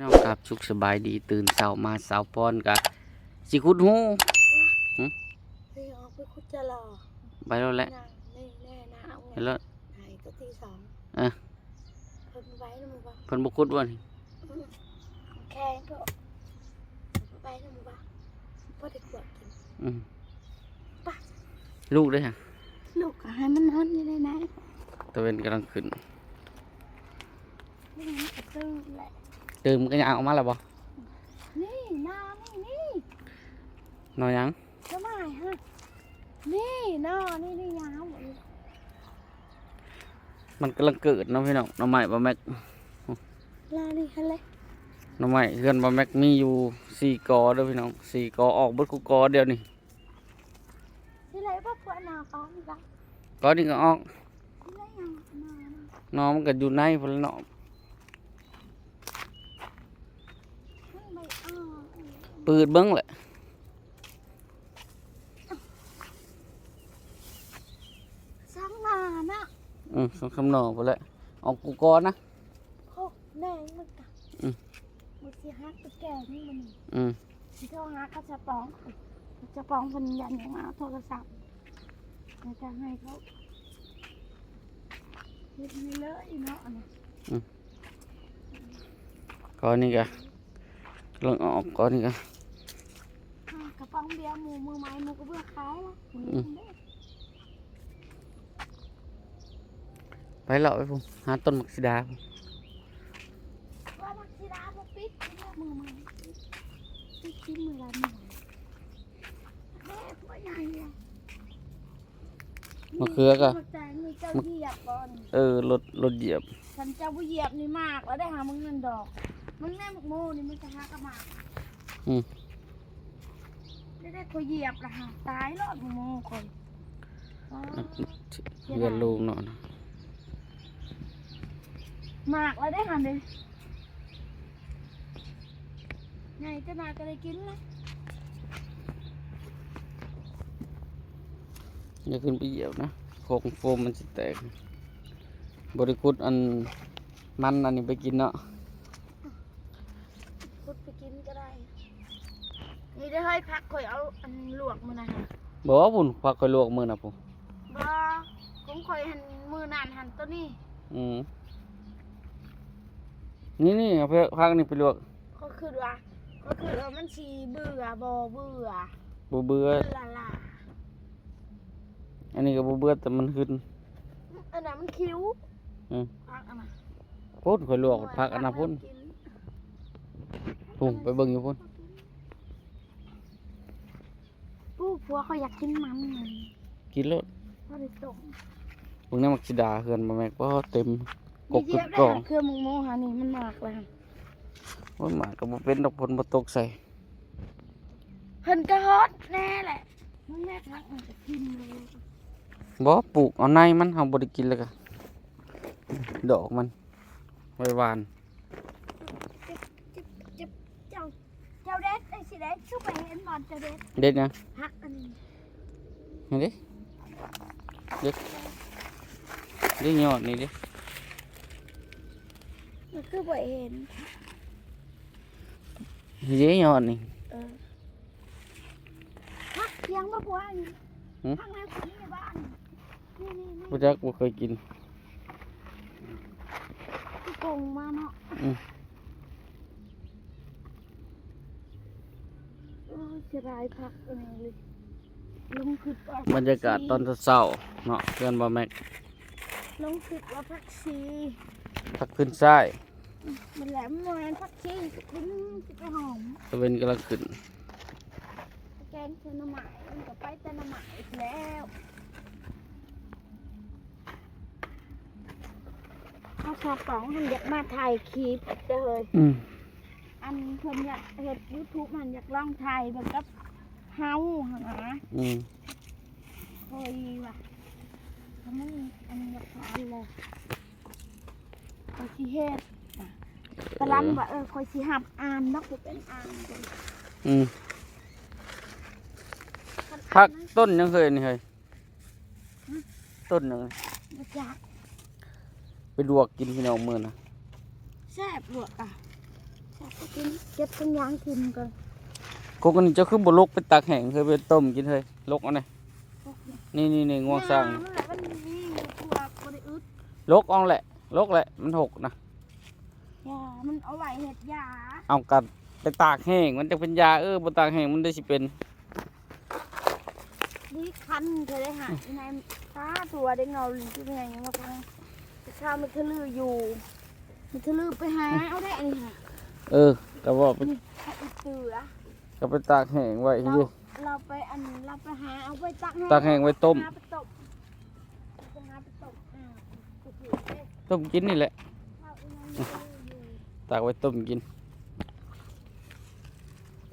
ນ້ອງຄັບ ສຸກສະບາຍດີ ຕື່ນເຊົ້າມາສາວພອນກະຊິຂຸດຮູ ຫຶ? ຊິອອກໄປຂຸດຈະຫຼໍ່ ໄປໂລດແຫຼະ ນີ້ແນ່ນາເອົາ ໄປໂລດ ໃຫ້ກໍຕີສອງ ເອີ ເພິ່ນໄປນຳບໍ່ ເພິ່ນບໍ່ຂຸດບໍ່ນີ້? ອືມ ແຂງກໍໄປນຳບໍ່ ບໍ່ໄດ້ກວດກິນ ອືມ ໄປ ລູກເດ້ຫະ ລູກກໍໃຫ້ມັນນອນຢູ່ໃນນັ້ນ ຕາເວັນກຳລັງຂຶ້ນ ນີ້ມັນກໍຕື່ນແຫຼະ ຕື່ນມັນກໍຍາວອອກມາແລ້ວບໍ່? ນີ້ໜໍ່ນີ້ ນີ້ ໜໍ່ຫຍັງ? ໜໍ່ໄມ້ຫະ ນີ້ໜໍ່ນີ້ ນີ້ຍາວ ມັນກຳລັງເກີດເນາະພີ່ນ້ອງ ໜໍ່ໄມ້ບ່າວແມັກ ລານີ້ຫັ້ນແຫຼະ ໜໍ່ໄມ້ເຮືອນບ່າວແມັກມີຢູ່ສີ່ກໍເດີພີ່ນ້ອງ ສີ່ກໍ ອອກເບິດຄູ່ກໍດຽວນີ້ ຊິໄດ້ບໍ່ພວກໜໍ່ກໍນີ້ລະ ກໍນີ້ກໍອອກ ຊິໄດ້ຫຍັງໜໍ່ ໜໍ່ມັນກໍຢູ່ໃນພຸ້ນລະເນາະ ມັນບໍ່ອອກ ປືດເບິ່ງແຫຼະ. ສອງໜໍ່ເນາະ ອືມ ສອງສາມໜໍ່ພຸ້ນແຫຼະ ອອກກູ່ກ່ອນນະ ໂອ້ ແມ່ງມັນກະ ອືມ ມັນຊິຫັກໄປແກ່ນີ້ມັນ ອືມ ຊິໂທຫາກັບສາປອງ ສາປອງເພິ່ນຢ້ານຫຍັງມາເອົາໂທລະສັບ ແລ້ວກະໃຫ້ເຂົາເຮັດໃຫ້ເລີຍເນາະ ອັນນີ້ ອືມ ກໍນີ້ກະກຳລັງອອກ ກໍນີ້ກະ ອາ ກະປ໋ອງເບຍໝູ່ມືໃໝ່ ໝູ່ກະເບືອຂາຍລະ ອືມ ໄປເລາະໄປພຸ້ນ ຫາຕົ້ນໝາກສີດາພຸ້ນ ວ່າໝາກສີດາບໍ່ປິດ ມື້ໃໝ່ ປິດ ປິດມື້ລະມື້ໃໝ່ ແມ່ ບໍ່ໃຫຍ່ລະ. ມະເຂືອກະ ເຈົ້າຢຽບບໍ່ນີ້ ເອີ ລົດ ລົດຢຽບ ຄັນເຈົ້າບໍ່ຢຽບນີ້ໝາກແລ້ວໄດ໋ຫາ ມຶງນັ້ນດອກ ມັນແມ່ນໝາກໂມນີ້ ມັນກະຫາກະໝາກ ອືມ ໄດ້ ໄດ້ຂ້ອຍຢຽບລະຫາ ຕາຍໂລດໝາກໂມຂ້ອຍ ເຮືອນລຸງເນາະ ໝາກແລ້ວໄດ໋ຫັ້ນເດ. ໃຫຍ່ຈັກໜ້ອຍກໍໄດ້ກິນລະ ຢ່າຂຶ້ນໄປຢຽບນະ ຂອງໂຟມມັນຊິແຕກ ບໍ່ໄດ້ຂຸດອັນມັນອັນນີ້ໄປກິນເນາະ ຂຸດໄປກິນກໍໄດ້ ນີ້ເດີເຮີ້ຍ ຜັກຂ້ອຍເອົາອັນລວກມື້ນັ້ນ ບໍ່ ພຸ້ນ ຜັກຂ້ອຍລວກມື້ນະພຸ້ນ ບໍ່ ຂອງຂ້ອຍຫັ້ນມື້ນັ້ນຫັ້ນໂຕນີ້ ອືມ ນີ້ໆ ເອົາຜັກນີ້ໄປລວກ ຂ້ອຍຄິດວ່າ ຂ້ອຍຄິດວ່າມັນຊິເບື່ອ ບໍ່ເບື່ອ ບໍ່ເບື່ອ ຄືລະລາ ອັນນີ້ກໍບໍ່ເບື່ອ ແຕ່ມັນຫຶດ ອັນນັ້ນມັນຂິວ ອືມ ຜັກອັນນັ້ນ ພຸ້ນ ຂ້ອຍລວກຜັກອັນນັ້ນພຸ້ນ ພຸ້ນ ໄປເບິ່ງຢູ່ພຸ້ນ. ປູ້ ຜົວຂ້ອຍຢາກກິນມັນ ກິນໂລດ ບໍ່ໄດ້ຕົ້ມ ເບິ່ງນຳໝາກສີດາເຮືອນບໍ່ແມັກ ບໍ່ເຕັມກົກເຕັມກອງ ເຄືອໝາກໂມຫານີ້ມັນໝາກແລ້ວ ໂອ້ຍ ໝາກກໍບໍ່ເປັນດອກ ຝົນບໍ່ຕົກໃສ່ ເພິ່ນກໍຮອດແນ່ແຫຼະ ມັນແມ່ນຜັກມັນກໍກິນເລີຍ ບໍ່ ປູກເອົາໃນມັນ ເຮົາບໍ່ໄດ້ກິນແລ້ວກໍ ດອກມັນໄວ້ຫວ່ານ ເຈົ້າ ເຈົ້າເດັດໄດ້ຊິເດັດ ຄືໄປເຫັນບ່ອນເຈົ້າເດັດ ເດັດຫຍັງ? ຜັກອັນນີ້ ຫັ້ນເດ້ ເດັດ ເດັດຍອດນີ້ເດ້ ມັນຄືບໍ່ເຫັນ ເດ້ຍອດນີ້ ເອີ ຜັກຫຍັງບໍ່ພວກນີ້ ຫຶ? ຜັກແນວກິນໃນບ້ານ ນີ້ໆໆ ບໍ່ຈັກ ບໍ່ເຄີຍກິນ ຄືກົງມາເນາະ ອືມ ໂອ້ຍ ເສຍດາຍຜັກອັນນີ້ເລີຍ ລົງຄລິບວ່າ ບັນຍາກາດຕອນເຊົ້າໆເນາະ ເຮືອນບ່າວແມັກ ລົງຄລິບວ່າຜັກຊີ ຜັກຂຶ້ນຊ້າຍ ອືມ ມັນແຫຼະ ມັນບໍ່ແມ່ນຜັກຊີ ມັນຊິໄປຫອມ ຕາເວັນກຳລັງຂຶ້ນ ແກງໃສ່ໜໍ່ໄມ້ ມັນກໍໄປແຕ່ໜໍ່ໄມ້ອີກແລ້ວ ເຮົາສາປອງຫັ້ນຢາກມາຖ່າຍຄລິບເດີເຮີ້ຍ ອືມ ອັນເພິ່ນຢາກເຮັດຢູທູບຫັ້ນ ຢາກລອງຖ່າຍເບິ່ງກັບເຮົາຫັ້ນນະ ອືມ ຂ້ອຍວ່າ ຖ້າມັນອັນຢາກຖ່າຍແລ້ວ ຂ້ອຍຊິເຮັດ ປະລຳວ່າ ເອີ ຂ້ອຍຊິຮັບອ່ານດອກ ບໍ່ເປັນອ່ານ ອືມ ຜັກຕົ້ນຫຍັງເຮີ້ຍນີ້ເຮີ້ຍ? ຫຶ? ຕົ້ນຫຍັງ? ບໍ່ຈັກ ໄປລວກກິນພີ່ນ້ອງມື້ນະ ແຊບລວກກະ ກິນ ເກັບທັງຢາງຖິ້ມກ່ອນ. ກົກອັນນີ້ເຈົ້າຄືບໍ່ຫຼົກໄປຕາກແຫ້ງ ເຄີຍໄປຕົ້ມກິນເຮີ້ຍ ຫຼົກເອົາແດ່. ນີ້ໆໆ ງວງຊ້າງ ມັນແຫຼະ ມັນມີຢູ່ທົ່ວ ບໍ່ໄດ້ອຶດ. ຫຼົກເອົາແຫຼະ ຫຼົກແຫຼະ ມັນຫົກນະ. ຢາ ມັນເອົາໄວ້ເຮັດຢາ. ເອົາ ກະໄປຕາກແຫ້ງ ມັນຈັ່ງເປັນຢາ. ເອີ ບໍ່ຕາກແຫ້ງມັນໄດ້ຊິເປັນ. ດີຄັນເທື່ອໄດ້ຫາ ອືມ ອີນາຍ ຕາຕົວເດັກນ້ອຍ ຊິເປັນຫຍັງມາຟັງ. ແຕ່ຂ້າວມັນທະລືຢູ່ ມັນທະລືໄປຫາເອົາໄດ້ອັນນີ້ຫະ. ເອີ ກະວ່າໄປ ນີ້ ເອົາອີກເທື່ອ ກະໄປຕາກແຫ້ງໄວ້ ລາວ ຢູ່ ລາວໄປອັນ ລາວໄປຫາເອົາໄວ້ຕາກແຫ້ງ ຕາກແຫ້ງໄວ້ຕົ້ມ ຫາໄປຕົ້ມ ໄປຫາໄປຕົ້ມ ອ່າ ຕົ້ມກິນນີ້ແຫຼະ ຕາກໄວ້ຕົ້ມກິນ.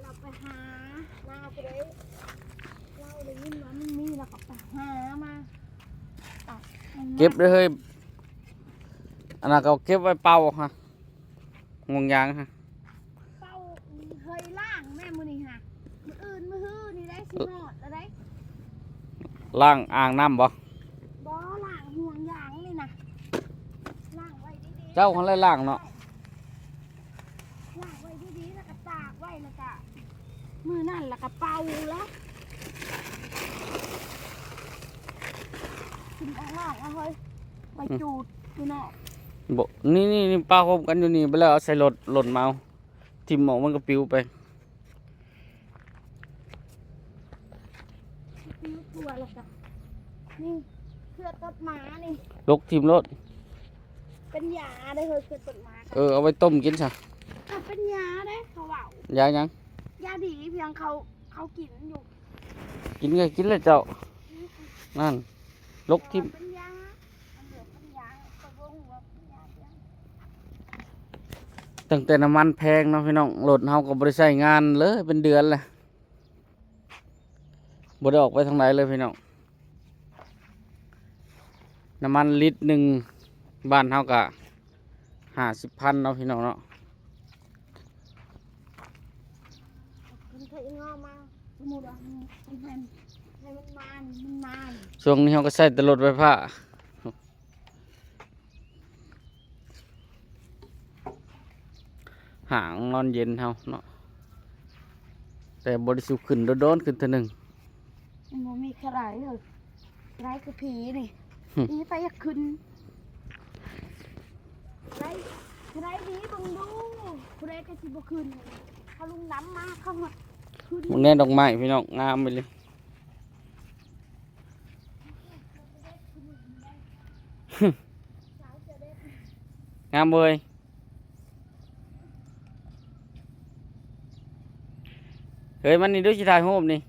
ລາວໄປຫາ ລາວໄປໄດ້ ລາວໄດ້ຍິນວ່າມັນມີ ລາວກະໄປຫາມາ ເກັບເດີເຮີ້ຍ. ອັນນັ້ນກະເກັບໄວ້ເປົ່າຫະ ງວງຢາງຫະ ເປົ່າ. ເຮີ້ຍ ລ້າງແມ່ມື້ນີ້ຫະ ມື້ອື່ນມື້ຮືນີ້ໄດ້ ຊິຮອດແລ້ວໄດ໋. ລ້າງອ່າງນ້ຳບໍ່? ບໍ່ ລ້າງຫ່ວງຢາງນີ້ນະ ລ້າງໄວ້ດີໆ. ເຈົ້າຫັ້ນແຫຼະລ້າງເນາະ. ລ້າງໄວ້ດີໆ ລະກະຕາກໄວ້ ລະກະມື້ນັ້ນລະກະເປົ່າລະ ຖິ້ມອອກນອກເອົາເຮີ້ຍ ໄວ້ ອືມ ຈູດຢູ່ນອກ. ບໍ່ ນີ້ໆໆ ປະໂຮມກັນຢູ່ນີ້ ໄປແລ້ວເອົາໃສ່ລົດ ລົດມາເອົາ ຖິ້ມອອກມັນກະປິວໄປ. ປິວທົ່ວແລ້ວກະ ນີ້ ເຄືອຕັດໝານີ້ ຫຼົກຖິ້ມໂລດ. ເປັນຢາໄດ໋ເຮີ້ຍ ເຄືອຕັດໝາ. ເອີ ເອົາໄວ້ຕົ້ມກິນຊະ ກະເປັນຢາໄດ໋ ເຂົາເວົ້າ. ຢາຫຍັງ? ຢາດີພຽງ ເຂົາ ເຂົາກິນຢູ່. ກິນກະກິນແຫຼະເຈົ້າ. ອືມ ນັ້ນ ຫຼົກຖິ້ມ. ເປັນຢາ ອັນເດີ ເປັນຢາ ກະບໍ່ຮູ້ວ່າເປັນຢາຫຍັງ. ຕັ້ງແຕ່ນ້ຳມັນແພງເນາະພີ່ນ້ອງ ລົດເຮົາກະບໍ່ໄດ້ໃຊ້ງານເລີຍເປັນເດືອນແລ້ວ. ບໍ່ໄດ້ອອກໄປທາງໃດເລີຍພີ່ນ້ອງ. ນ້ຳມັນລິດໜຶ່ງບ້ານເຮົາກະຫ້າສິບພັນເນາະພີ່ນ້ອງເນາະ. ຊ່ວງນີ້ເຮົາກະໃຊ້ແຕ່ລົດໄຟຟ້າ. ຫ້າງນອນເຢັນເຮົາເນາະ ແຕ່ບໍ່ໄດ້ສູ່ຂຶ້ນ ໂດນໆຂຶ້ນເທື່ອໜຶ່ງ. ມັນບໍ່ມີໃຜໄດ້ເລີຍ ໄດ້ຄືຜີນີ້. ຫຶ ມີໃຜຢາກຂຶ້ນ ໄດ້ ໄດ້ດີເບິ່ງດູ ຜູ້ໃດກະຊິບໍ່ຂຶ້ນ. ເຂົາລຸງນຳມາ ເຂົາຮອດຂຶ້ນ. ເບິ່ງແນ່ດອກໄມ້ພີ່ນ້ອງ ງາມອີ່ຫຼີ. ຫຶ ງາມເວີຍ. ເຮີ້ຍ ມານີ້ດູ ຊິຖ່າຍຮູບນີ້.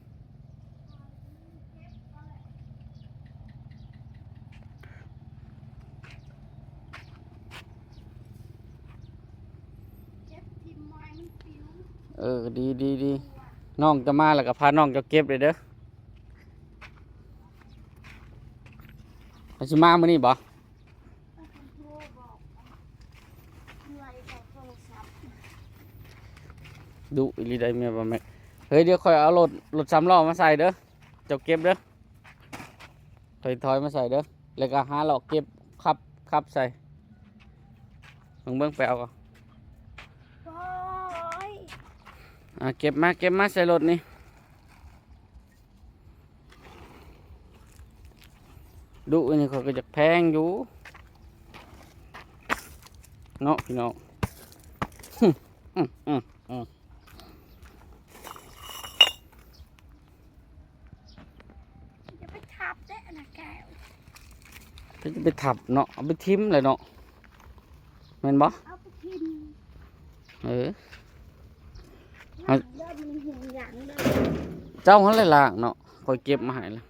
ເອີ ດີໆໆ ນ້ອງຈະມາແລ້ວກະພານ້ອງເຈົ້າເກັບເດີ. ເຮົາຊິມາມື້ນີ້ບໍ່? ດຸອີ່ຫຼີໄດ໋ເມຍບໍ່ແມັກ. ເຮີ້ຍ ດຽວຂ້ອຍເອົາລົດ ລົດສາມລໍ້ມາໃສ່ເດີ ເຈົ້າເກັບເດີ. ຖອຍ ຖອຍມາໃສ່ເດີ ແລ້ວກະຫາເລາະເກັບ ຂັບ ຂັບໃສ່. ເບິ່ງ ເບິ່ງ ໄປເອົາກ່ອນ. ໂອ້ຍ ອ່າ ເກັບມາ ເກັບມາໃສ່ລົດນີ້. ດຸອັນນີ້ຂ້ອຍກະຢາກແພງຢູ່ເນາະພີ່ນ້ອງ. ອືມ ອືມ ອືມ. ຢ່າໄປທັບເດ້ນະແກ້ວ. ເພິ່ນຈະໄປທັບເນາະ ເອົາໄປຖິ້ມແຫຼະເນາະ ແມ່ນບໍ່? ເອົາໄປຖິ້ມ. ເອີ ລ້າງເດີ ມັນຫຸ່ງຢາງເດີ. ເຈົ້າຫັ້ນແຫຼະລ້າງເນາະ ຂ້ອຍເກັບມາໃຫ້ລະ.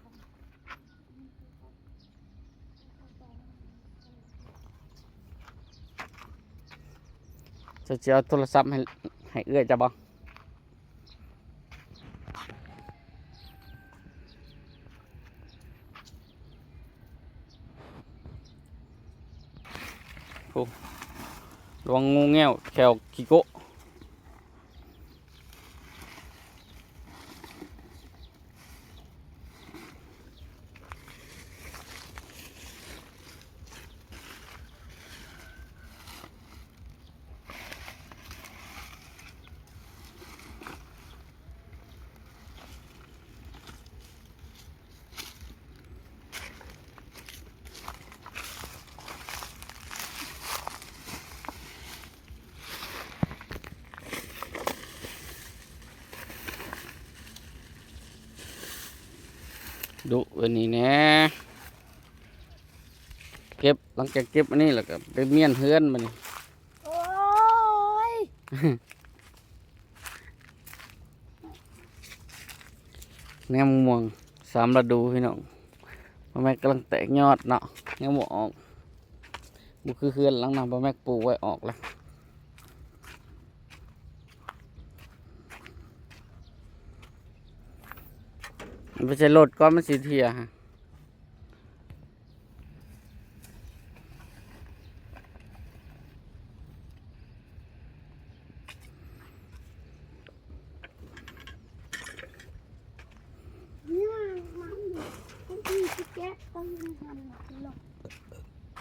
ເຈົ້າຊິເອົາໂທລະສັບໃຫ້ ໃຫ້ເອື້ອຍເຈົ້າບໍ່? ໂອ້ ລະວັງງູແງ້ວແຂ້ວຂີ້ໂກະ. ເ ດຸໄວ້ນີ້ແດ່ ເກັບ ຫຼັງຈາກເກັບອັນນີ້ແລ້ວກໍໄປມ້ຽນເຮືອນບາດນີ້. ໂອ້ຍ ແນວມ່ວງສາມລະດູພີ່ນ້ອງ ບໍ່ແມ່ນກຳລັງແຕກຍອດເນາະ ຍັງບໍ່ອອກ ບໍ່ຄືເຮືອນຫຼັງນັ້ນ ບໍ່ແມ່ນປູກໄວ້ອອກແລ້ວ ໄປໃສ່ລົດກ່ອນ ມັນຊິເທຍ.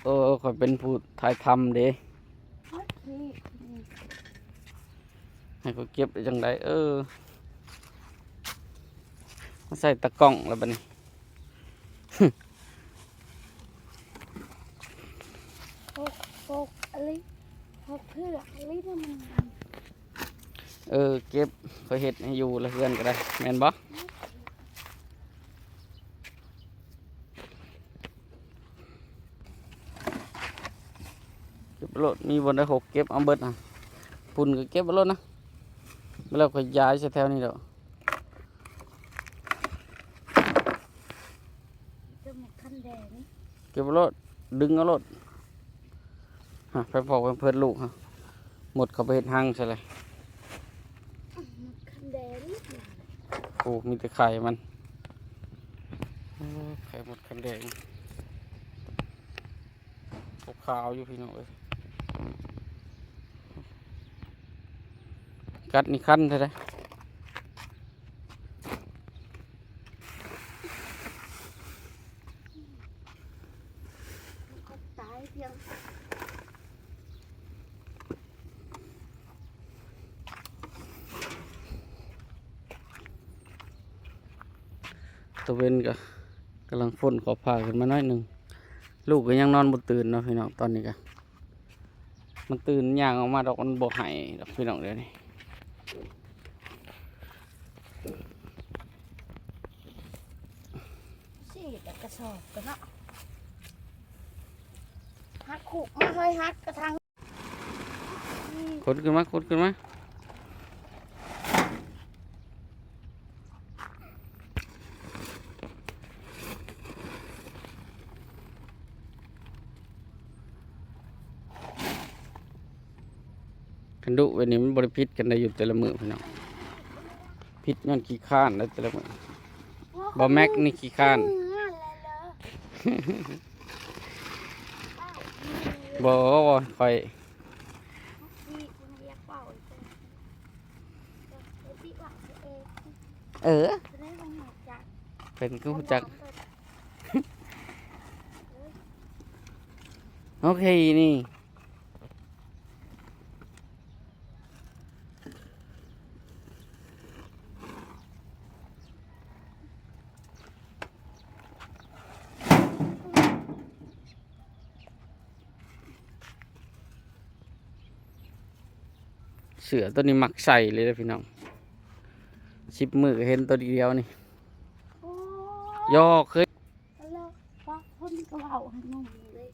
ເອີ ຂ້ອຍເປັນຜູ້ຖ່າຍທຳເດ້ ໃຫ້ຂ້ອຍເກັບໄດ້ຈັ່ງໃດ ເອີ ມາໃສ່ຕາກ້ອງແລ້ວບາດນີ້. ຫົກ ຫົກອີ່ຫຼີ ຫົກເທື່ອອີ່ຫຼີນະມັນ. ເອີ ເກັບ ຂ້ອຍເຮັດໃຫ້ຢູ່ລະເຮືອນກໍໄດ້ ແມ່ນບໍ່? ເກັບໂລດ ມີບ່ອນໃດຫົກເກັບເອົາເບິດນະ ຝຸ່ນກໍເກັບເອົາໂລດນະ ແລ້ວຂ້ອຍຍ້າຍໃສ່ແຖວນີ້ດອກ. ເກັບໝົດຄັນແດງ ເກັບເອົາໂລດ ດຶງເອົາໂລດ ຮະ ໄປເຜົາແພມເພີດລູກ ຮະ ໝົດເຂົາໄປເຮັດຮັງໃສ່ແລ້ວ ໝົດຄັນແດງ. ໂອ້ ມີແຕ່ໄຂ່ມັນ ໂອ້ ໄຂ່ໝົດຄັນແດງ. ຂາວໆຢູ່ພີ່ນ້ອງເອີຍ ກັດນີ້ຄັນແທ້ໆ. ຕາເວັນກໍກຳລັງຝົນຂອບຟ້າຂຶ້ນມາໜ້ອຍໜຶ່ງ. ລູກກໍຍັງນອນບໍ່ຕື່ນເນາະພີ່ນ້ອງ ຕອນນີ້ກໍ ມັນຕື່ນ ມັນຍ່າງອອກມາດອກ ມັນບໍ່ໄຫ້ດອກພີ່ນ້ອງ ດຽວນີ້. ສີດແລ້ວກະສອບກັນເນາະ ຫັກຄຸມາເຮີ້ຍ ຫັກກະທັງ. ຂົນຂຶ້ນມາ ຂົນຂຶ້ນມາ. ຄັນດຸແບບນີ້ມັນບໍ່ໄດ້ຜິດກັນໄດ້ຢູ່ແຕ່ລະມື້ພີ່ນ້ອງ ຜິດຍ້ອນຂີ້ຄ້ານໄດ້ແຕ່ລະມື້. ບໍ່ແມັກນີ້ຂີ້ຄ້ານ ບໍ່ ຂ້ອຍ ເອີ ເພິ່ນກໍຮູ້ຈັກ ໂອເຄນີ້. ເສື້ອໂຕນີ້ມັກໃສ່ເລີຍເດີພີ່ນ້ອງ ສິບມື້ກໍເຫັນໂຕດຽວນີ້. ໂອ້ຍ ຢອກເຄີຍ ແລ້ວບາງຄົນກໍເວົ້າໃຫ້ງງເລີຍ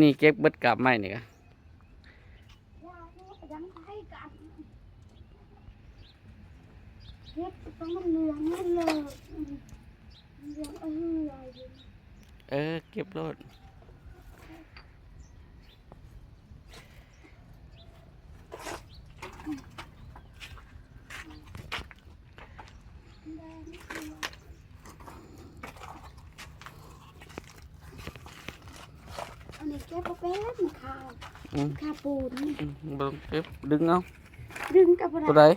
ນີ້ໆ ເກັບເບິດກາບໄມ້ນີ້ກະ ເອີ ເກັບໂລດ. ອັນນີ້ເກັບບໍ່ເປັນ ມັນຄາວ ອືມ ຄາວປູນ ອືມ ບໍ່ຕ້ອງເກັບ ດຶງເອົາ ດຶງກໍບໍ່ໄດ້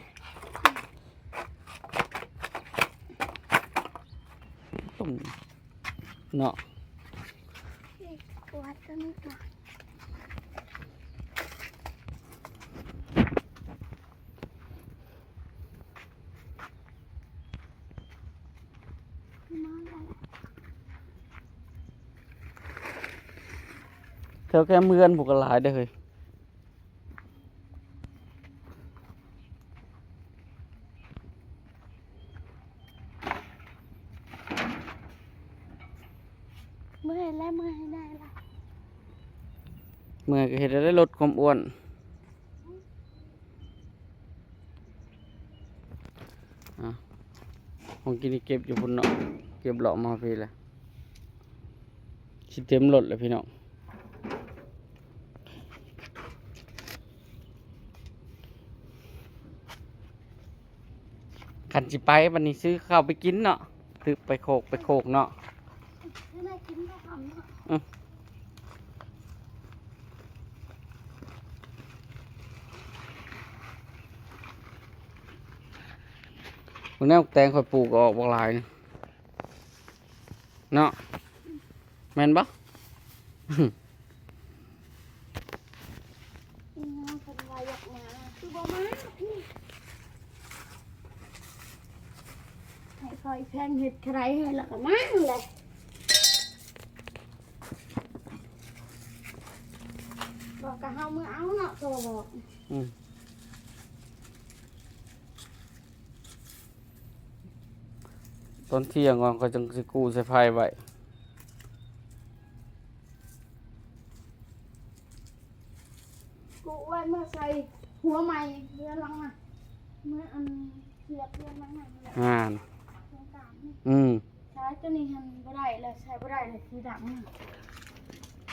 ໂຕໃດ ເນາະ ກວາດຕົວນີ້ກ່ອນ. ແຖວແຄມເຮືອນພຸ້ນກໍຫຼາຍເດ້ເຮີ້ຍ. ເມື່ອຍແລ້ວ ເມື່ອຍແນ່ລະ ເມື່ອຍກໍເຮັດແລ້ວ ລົດຄວາມອ້ວນ. ອ່ະ ຂອງກິນນີ້ເກັບຢູ່ພຸ້ນເນາະ ເກັບເລາະມາພີ້ແຫຼະ ຊິເຕັມລົດແລ້ວພີ່ນ້ອງ. ຄັນຊິໄປບັດນີ້ ຊື້ເຂົ້າໄປກິນເນາະ ຖືກໄປໂຄກ ໄປໂຄກເນາະ. ເບິ່ງແນວແຕງຂ້ອຍປູກອອກບັກຫຼາຍນີ້ເນາະ ແມ່ນບໍ່? ອີຫຍັງເພິ່ນວ່າຢາກມາ ຄືບໍ່ມາ? ໃຫ້ຂ້ອຍແພງເຮັດກະໄດ້ໃຫ້ລະກະມາແຫຼະ ບອກກະເຮົາເມືອເອົາເນາະ ໂທບອກ. ອືມ ຕອນທ່ຽງກ່ອນ ຂ້ອຍຈັ່ງຊິກູ້ສາຍໄຟໄວ້. ກູໄວ້ເມື່ອໃສ່ຫົວໃໝ່ເຮືອນຫຼັງນະ ເມື່ອອັນສຽບເຮືອນຫຼັງນະ ຫັ້ນແຫຼະ ຫັ້ນ ໂຄງການນີ້ ອືມ ສາຍໂຕນີ້ຫັ້ນບໍ່ໄດ້ແລ້ວ ໃຊ້ບໍ່ໄດ້ແລ້ວ ສີດຳ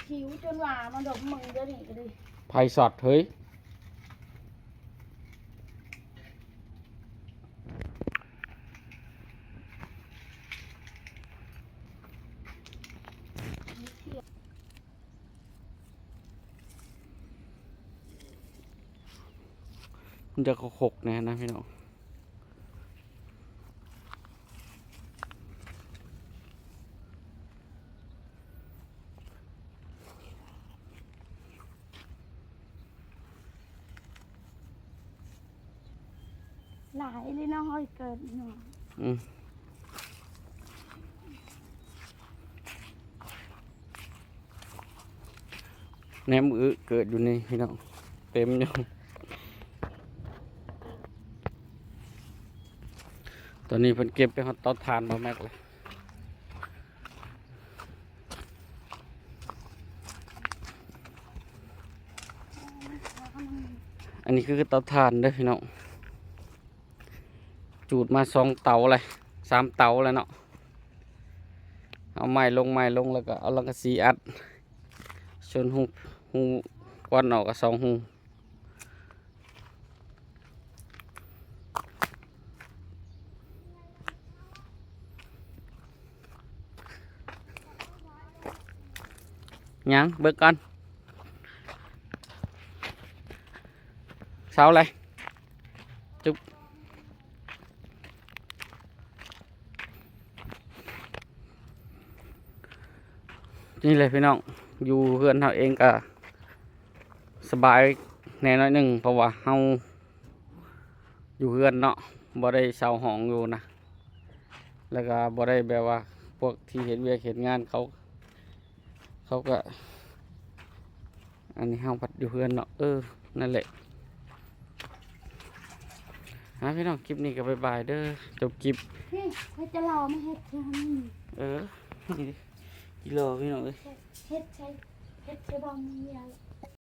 ຫິວຈົນວ່າມາດົມເບິ່ງດຽວນີ້ກໍດີ ໄຟຊັອດເຮີ້ຍ. ມັນຈະຄົກໆແດ່ນະພີ່ນ້ອງ ຫຼາຍເລີຍເນາະ ເຮົາເກີດເນາະ ອືມ. ແນມອຶເກີດຢູ່ນີ້ພີ່ນ້ອງ ເຕັມຢູ່ ຕອນນີ້ເພິ່ນເກັບໄປຮອດເຕົາຖ່ານບໍ່ແມັກແລ້ວ ອັນນີ້ຄືເຕົາຖ່ານເດີພີ່ນ້ອງ ຈູດມາສອງເຕົາແລ້ວ ສາມເຕົາແລ້ວເນາະ ເອົາໄມ້ລົງ ໄມ້ລົງ ແລ້ວກໍເອົາສັງກະສີອັດ ສ່ວນຮູ ຮູຄວັນອອກກໍສອງຮູ. ຍັງ ເບິ່ງກ່ອນ ເຊົາແລ້ວ ຈຸບ ນີ້ແຫຼະພີ່ນ້ອງ ຢູ່ເຮືອນເຮົາເອງກະສະບາຍແດ່ໜ້ອຍໜຶ່ງ ເພາະວ່າເຮົາຢູ່ເຮືອນເນາະ ບໍ່ໄດ້ເຊົ່າຫ້ອງຢູ່ນະ ແລ້ວກະບໍ່ໄດ້ແບບວ່າ ພວກທີ່ເຮັດວຽກເຮັດງານເຂົາ ເຂົາກະ ອັນນີ້ເຮົາພັດຢູ່ເຮືອນເນາະ ເອີ ນັ້ນແຫຼະ ອ່າ ພີ່ນ້ອງ ຄລິບນີ້ກໍບາຍບາຍເດີ ຈົບຄລິບ ນີ້ ຂ້ອຍຈະລໍມາເຮັດແຄ່ນີ້ ເອີ ນີ້ ກິໂລ ພີ່ນ້ອງເອີຍ ເຮັດໃສ່ ເຮັດໃສ່ບ່ອນນີ້